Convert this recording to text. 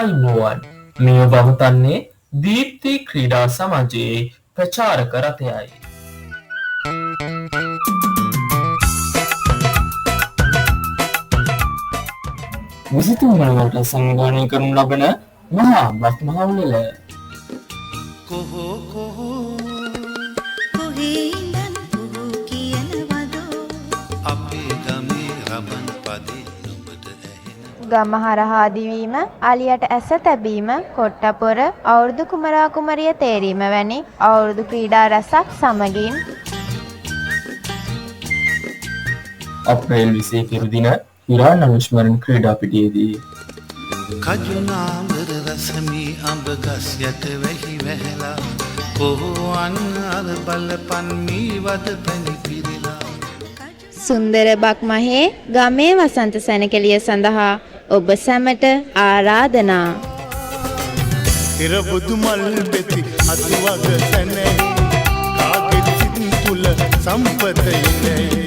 ආයුබෝවන්. මේ ඔබ අමතන්නේ දීප්ති ක්‍රීඩා සමාජයේ ප්‍රචාරක රථයයි. 23 වන වරට සංවිධානය කරනු ලබන මහා බක්මහ උළෙල කොහෝ කොහෝ කොහේ ඉඳන් කොහෝ කියනවදෝ අපේ ගමේ රබන් පදේ නුඹට ඇහෙන ගම හරහා දිවීම, අලියට ඇස තැබීම, කොට්ටපොර, අවුරුදු කුමරා කුමරිය තේරීම වැනි අවුරුදු ක්‍රීඩා රැසක් සමගින් අප්‍රේල් 21 දින හිරාන් අනුස්මරණ ක්‍රීඩා පිටියේදී කජුනාඹර රසමී අඹ ගස් යට වැහි වැහැලා කොහෝ අන්න අර බලපන් මී වද පැණි පිරিলা. සුන්දර බක්මහේ ගමේ වසන්ත සැනකෙළිය සඳහා ඔබ සැමට ආරාධනා. පෙරබුදු මල් පෙති අතුවග තැනේ කාගෙත් සිත් තුල සම්පත ඉනේ.